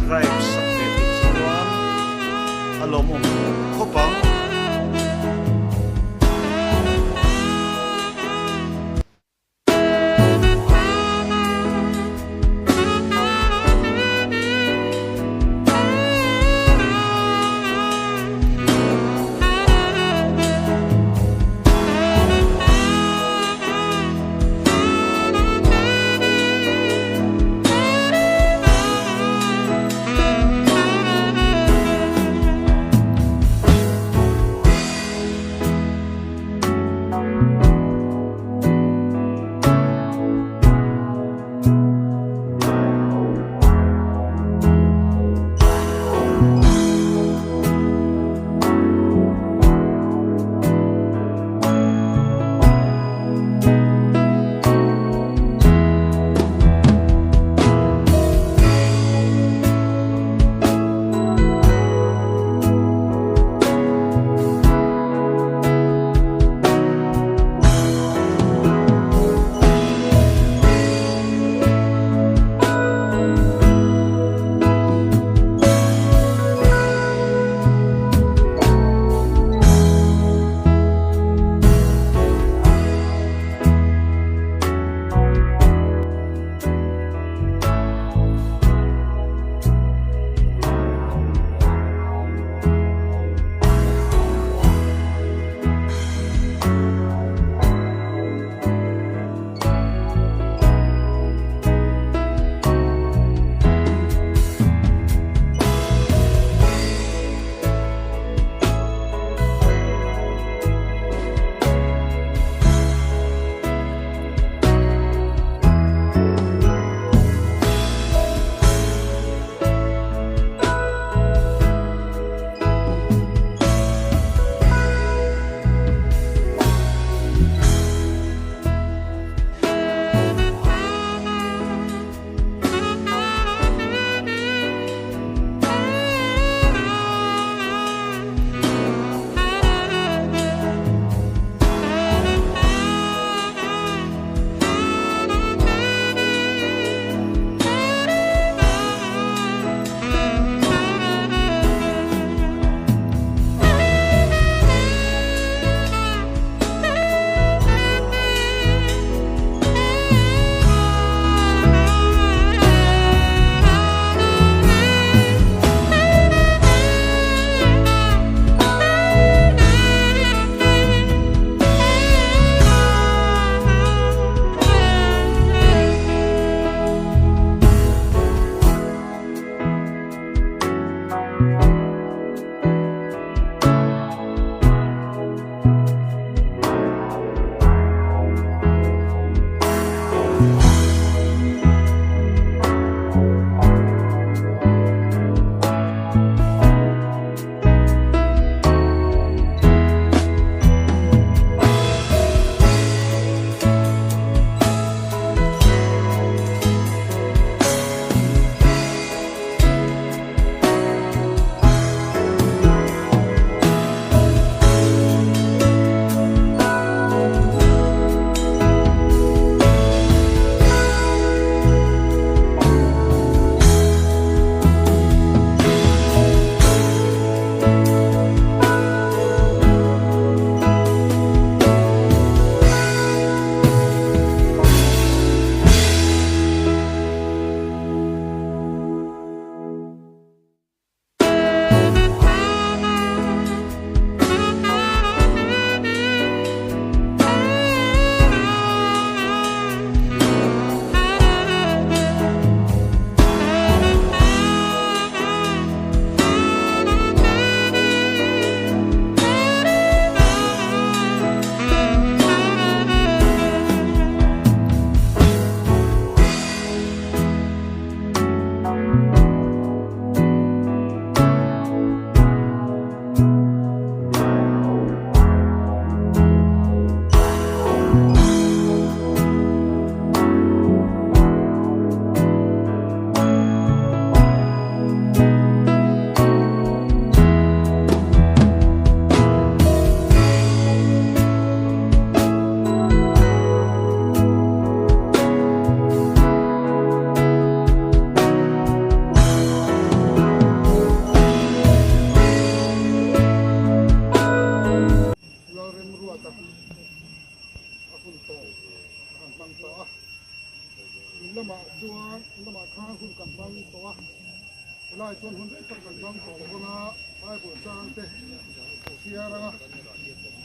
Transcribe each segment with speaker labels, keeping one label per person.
Speaker 1: subscribe sak ve theih chuan a lawmawm khawp ang.
Speaker 2: hmang ta a. In lamah chuan in lamah khan hun kan hmang tawh a, helai chuan hun rei tak kan hmang tawh lo vang a, Bible chang te chhiar anga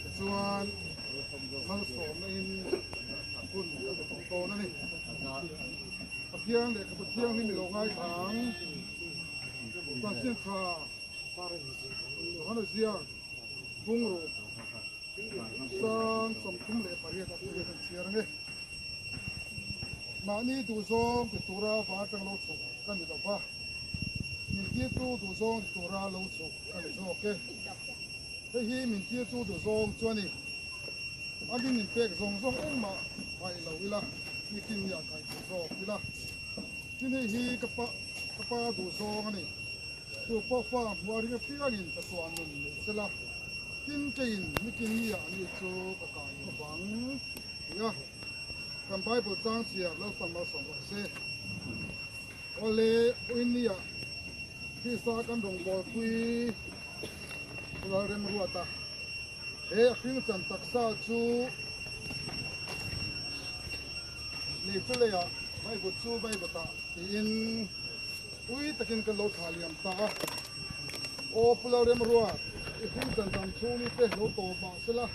Speaker 2: tichuan malsawmna in hun a ni tawh dawn a ni. Pathian lehkhabu thianghlim i lo ngaithla ang. Chanchin tha Johana ziak bungruk 38 ah pawh hian kan chhiar ang e. Mahni duhzawng ti tura va atang lo chhuk ka ni lo va, min tirtu duhzawng ti tura lo chhuk ka ni zawk e. Hei hi min tirtu duhzawng chu a ni. A ni min pek zawng zawng engmah paih lo ila, nikin nia kai thei zawk ila. Tin hei hi ka pa ka pa duhzawng a ni. Chu pawh fa hmuh a ring apiangin ka tuah nun nei se la, tin keiin nikin nia a ni chu ka kai khawp ang ti a. Kan Bible chang chhiar Lalpan malsawm rawh se. Awle, Uinia Krista kan rawngbawlpui Lalremruata. He a hringchan taksa chu lei chu leiah Vaivut chu vaivutah tiin ui takin kan lo thlah liam ta a. Aw Pu Lalremruat, i hringchan dam chhung te lo tawp mah sela,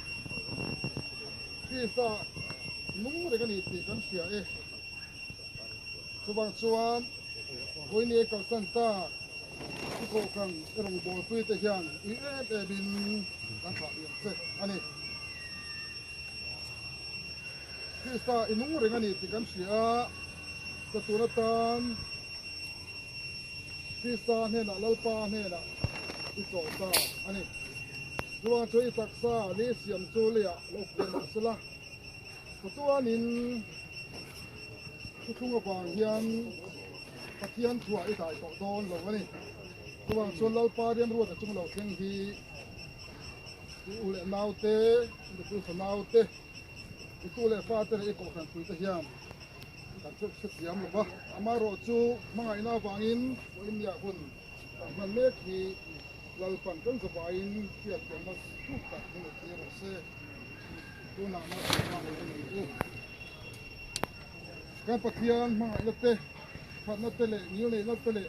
Speaker 2: Krista nung reng a ni tih kan hria e. Chuvang chuan Vawiini ei kalsan ta. I kohhran i rawngbawlpui te hian ui em em in kan thlah liam che a ni. Krista i nung reng a ni tih kan hria a, chatuan atan Krista hnenah Lalpa hnenah i chawl ta a ni. Chuvang chu i taksa lei siam chu leiah lo kir mah sela, chatuanin thuthlung avang hian Pathian thuah i dai tawh dawn lo a ni. Chuvang chuan Lalpa Riamruata chung lo thleng hi i u leh naute, i nupui fanaute, i tu leh fate leh i kohhranpuite hian kan hre hrethiam lo va. Amaherawhchu hmangaihna avangin Bohemia hun kan hman mek hi Lalpan kan zavaiin hriatfiahna thuk tak min neih tir rawh se. Tunah malsawmna nei a ni u. Kan Pathian hmangaihna te, thatna te leh ngilneihna te leh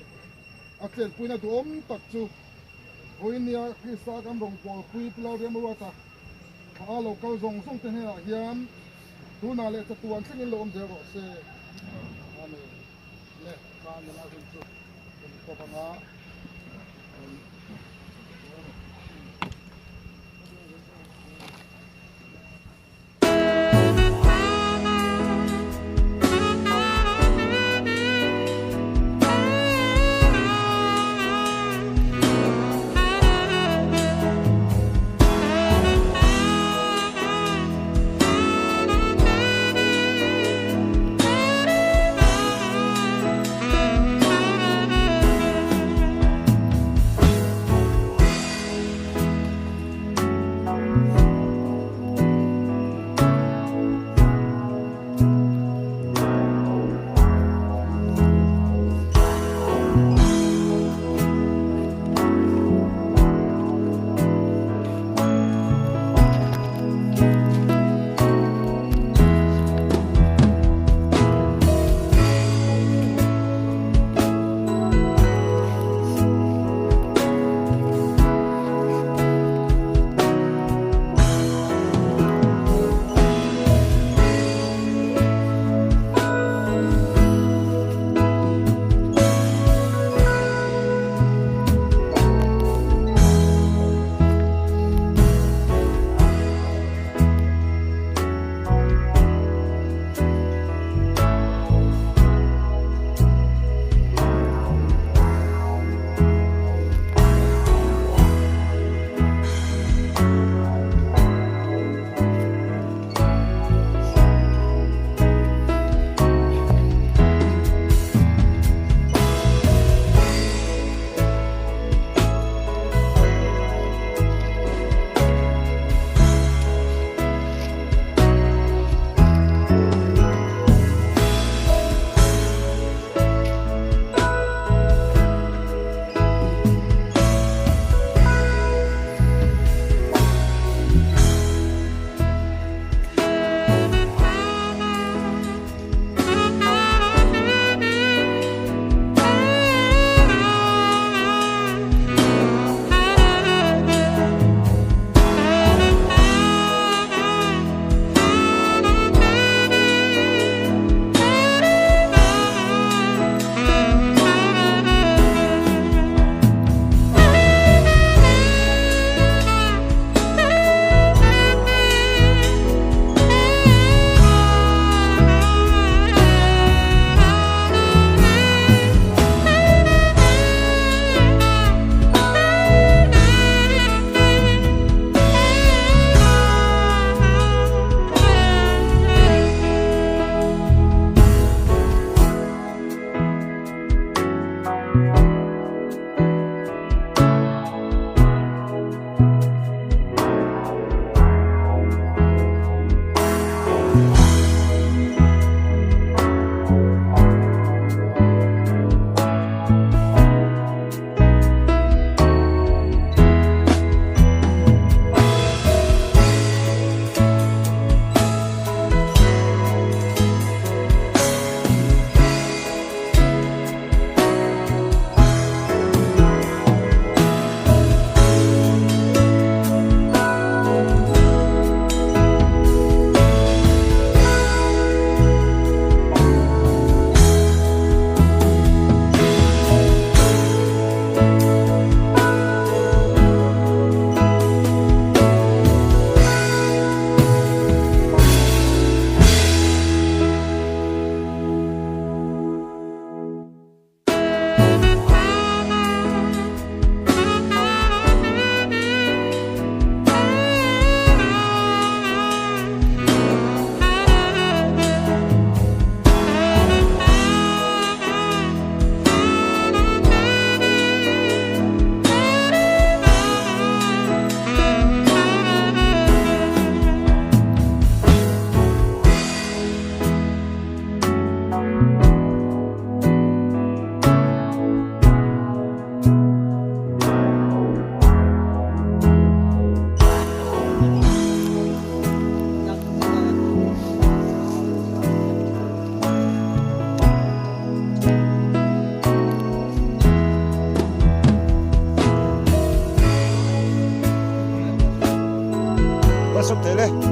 Speaker 2: a chenpuina duhawm tak chu vawinia Krista kan rawngbawlpui Pu Lalriamruata thla lo kal zawng zawng te hnenah hian tunah leh chatuan thlengin lo awm zel rawh se. Amen. Le, khan nula hun chu kan tawp anga.
Speaker 1: Sub thei le.